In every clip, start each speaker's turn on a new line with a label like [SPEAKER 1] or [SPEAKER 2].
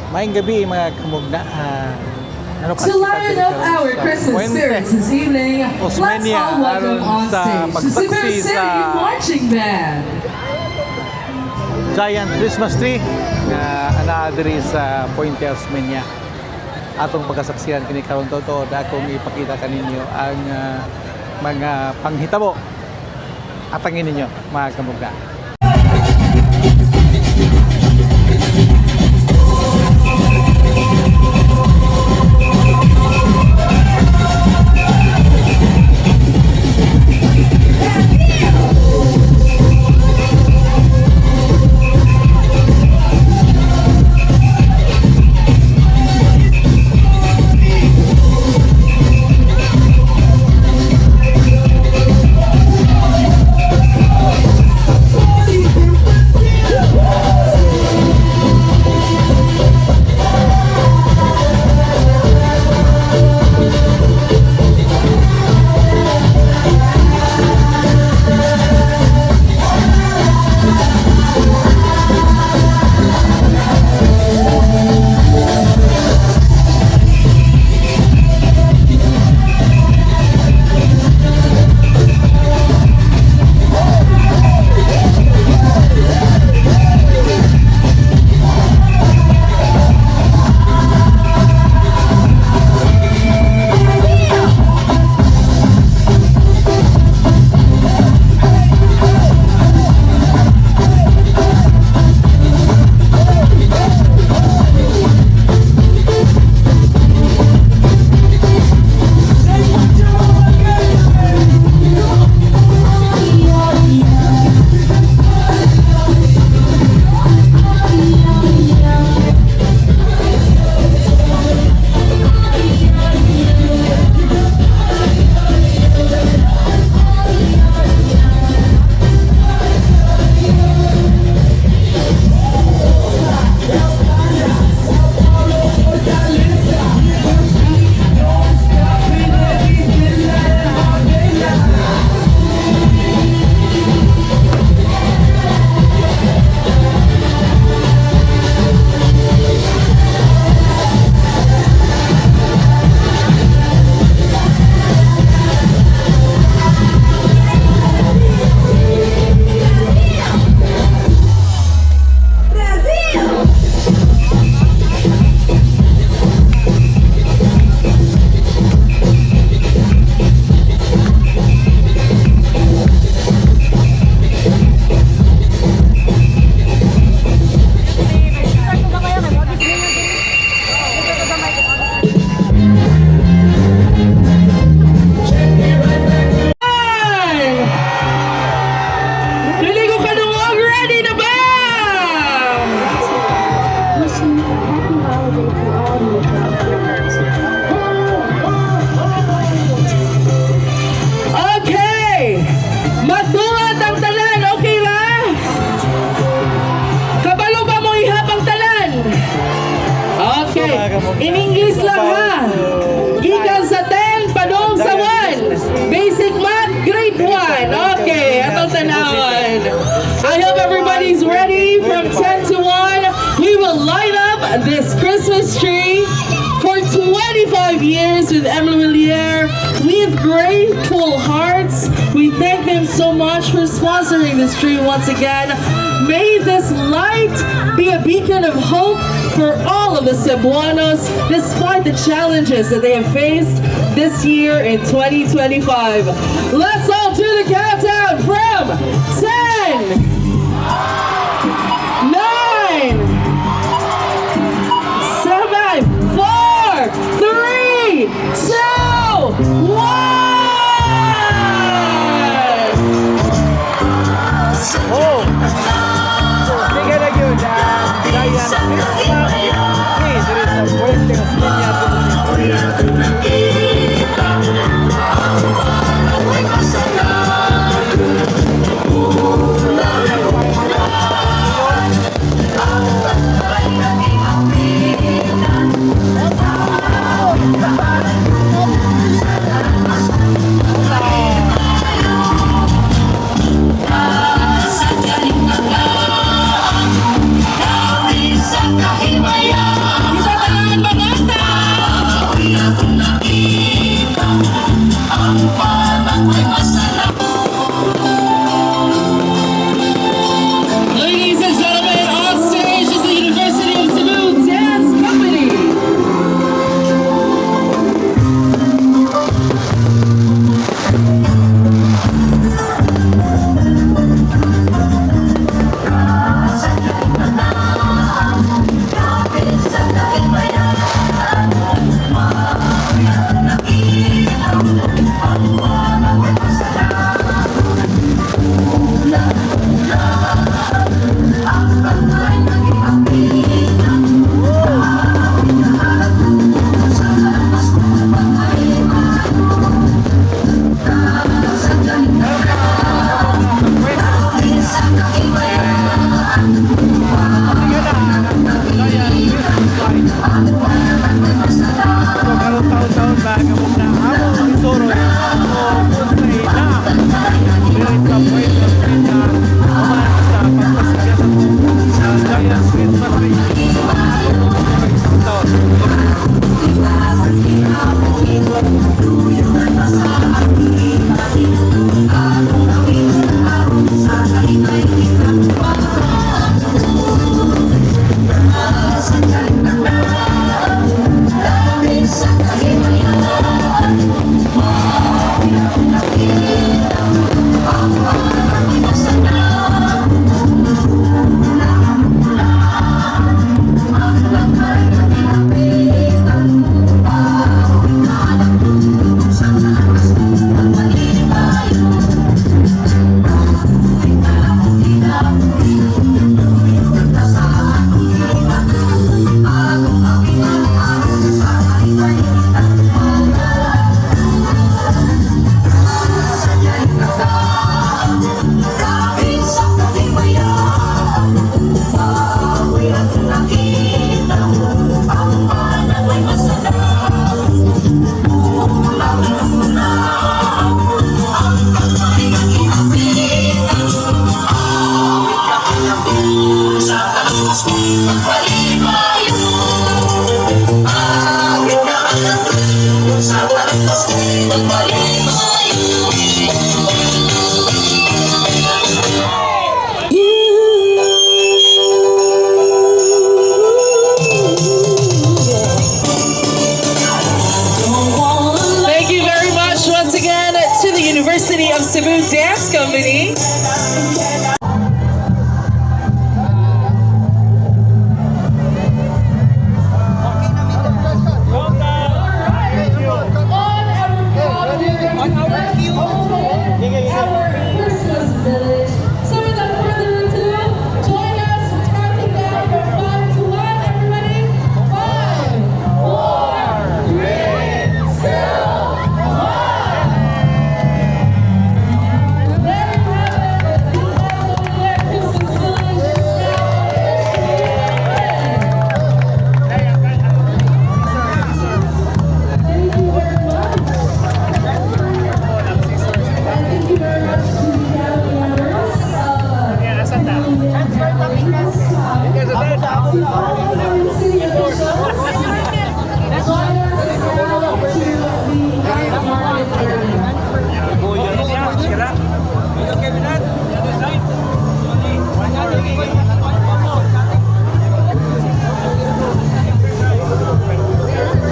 [SPEAKER 1] Maayong gabii, mga kamugna. Ano
[SPEAKER 2] To liven up our Christmas spirits this evening, let's
[SPEAKER 1] Osmeña,
[SPEAKER 2] all welcome
[SPEAKER 1] aron
[SPEAKER 2] on
[SPEAKER 1] sa
[SPEAKER 2] stage the Cebu
[SPEAKER 1] pagsaksi
[SPEAKER 2] City
[SPEAKER 1] sa
[SPEAKER 2] Marching Band.
[SPEAKER 1] Giant Christmas tree nga anaa diri sa Puente Osmeña. Atong pagkasaksihan kini karon toto, akong ipakita kaninyo ang mga panghitabo. Atangin ninyo, mga kamugna.
[SPEAKER 2] Dili ko kadungog, ready na ba?
[SPEAKER 3] Wishing a happy holiday to all you travelers.
[SPEAKER 2] Okay! Magduhat ang tanan, okay ba? Kabalo ba mo ihap ang tanan? Okay. In English lang ha. Gikan sa 10, padung sa 1. Basic math, grade 1. Okay, atong tanawon. I hope everybody's ready. From 10 to 1, we will light up this Christmas tree for 25 years with M Lhuillier. With grateful hearts, we thank them so much for sponsoring this tree once again. May this light be a beacon of hope for all of the Cebuanos, despite the challenges that they have faced this year in 2025. Let's all do the countdown from 10, 9, 7, 4, 3, 2, 1!
[SPEAKER 1] Oh! Sige na gyud ang Giant Christmas tree diri sa Puente Osmeña, Cebu City. So karon taon-taon ba kamong na among isuro o unsay na diri sa Point Osmeña human sa pagpasigat sa Giant Christmas tree. Atong taon.
[SPEAKER 2] Thank you very much once again to the University of Cebu Dance Company.
[SPEAKER 4] On our Christmas village. So without further ado, join us counting down from 5 to 1, everybody. 5, 4, 3, 2, 1. There you have it. The Magnolia Christmas Village is now officially open. Thank you very much. And thank you very much to the family members. To all our city officials. Join us now to the market area.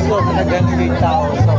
[SPEAKER 1] So daghan gyud tao sa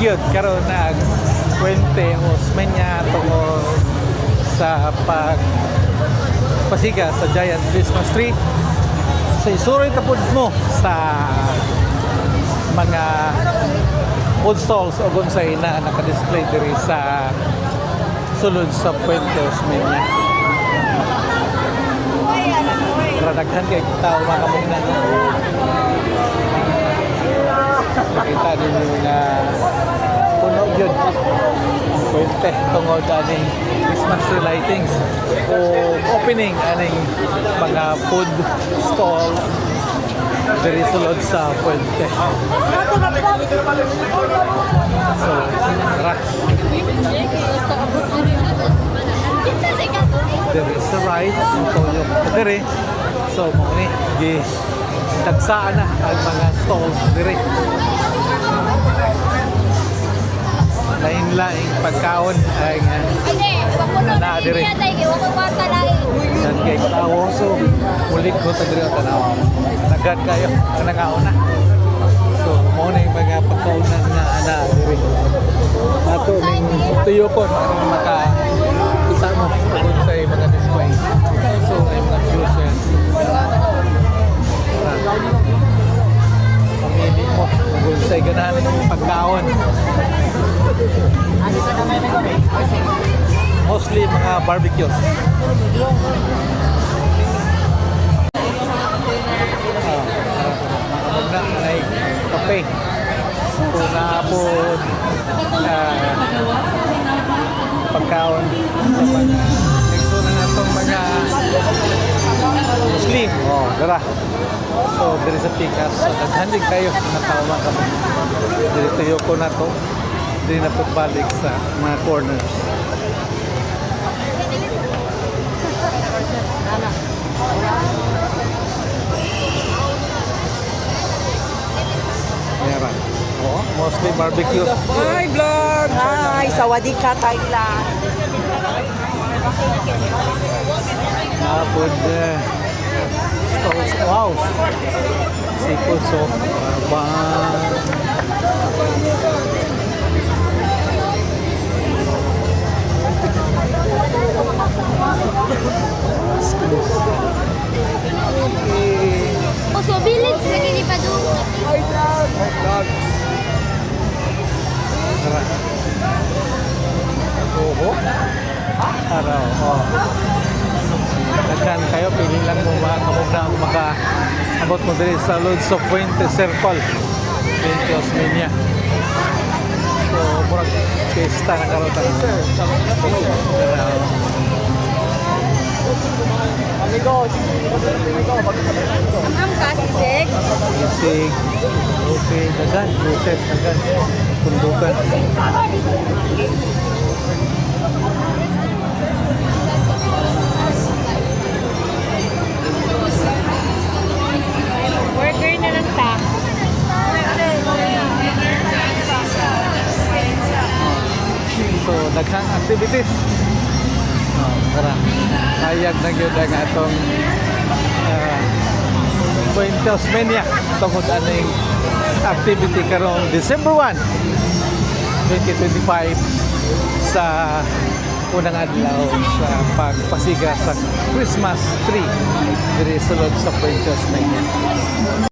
[SPEAKER 1] Gyud karon ang Puente Osmeña tungod sa pag pasiga sa giant Christmas tree. Sa isuroy tapod mo sa mga food stalls o unsay na naka-display diri sa sulod sa Puente Osmeña. Pero daghan kay tao, mga kamugna, no? Makita ninyo nga puno yun ang puente tungod aning Christmas tree lightings o opening aning mga food stall diri sulod sa puente. So, tara. Diri sa right, ang toyo diri. So, mao ni gi dagsaan na ang mga stalls diri. Lain-laing pagkaon ang na diri. Yan kay tao, so mulik ko ta diri ang tanaw. Daghan kayo ang nangaon na. So mao na yung mga pagkaunan nga ana diri. Ato ning tuyokon aron maka kita mo kung sa mga display. So ay mga juices. Tara. Pamili mo kung sa ganahan ng pagkaon. Mostly mga barbecues. Ah, na ay kape. So naa po pagkaon sa mga ito na natong mga Muslim. Oh, dara. So diri sa pikas, so, daghan din kayo nga tao, mga kami. Diri tuyo ko na to. Diri na po balik sa mga corners. Meron. Oo, mostly barbecue.
[SPEAKER 5] Hi, vlog! Hi, สวัสดีค่ะ, Thailand.
[SPEAKER 1] Food stalls. Wow! Seafood, so ba. Excuse. Okay.
[SPEAKER 3] Uso village lagi ni Padung.
[SPEAKER 1] Dogs. Tara. Oho. Araw. Oh. Daghan kayo, pili lang mo mga kamugna maka abot mo diri sa Lods of Fuente Circle. Fuente Osmeña. So, murag fiesta na karon ta. Tara.
[SPEAKER 5] Am ka, sisig?
[SPEAKER 1] Sisig. Okay, daghan. Process, daghan. Pundukan.
[SPEAKER 5] Burger na lang ta.
[SPEAKER 1] So, daghang activities. Oh, tara. Hayag na gyud ang atong Puente Osmeña tungod aning activity karong December 1, 2025 sa unang adlaw sa pagpasiga sa Christmas tree diri sulod sa Puente Osmeña.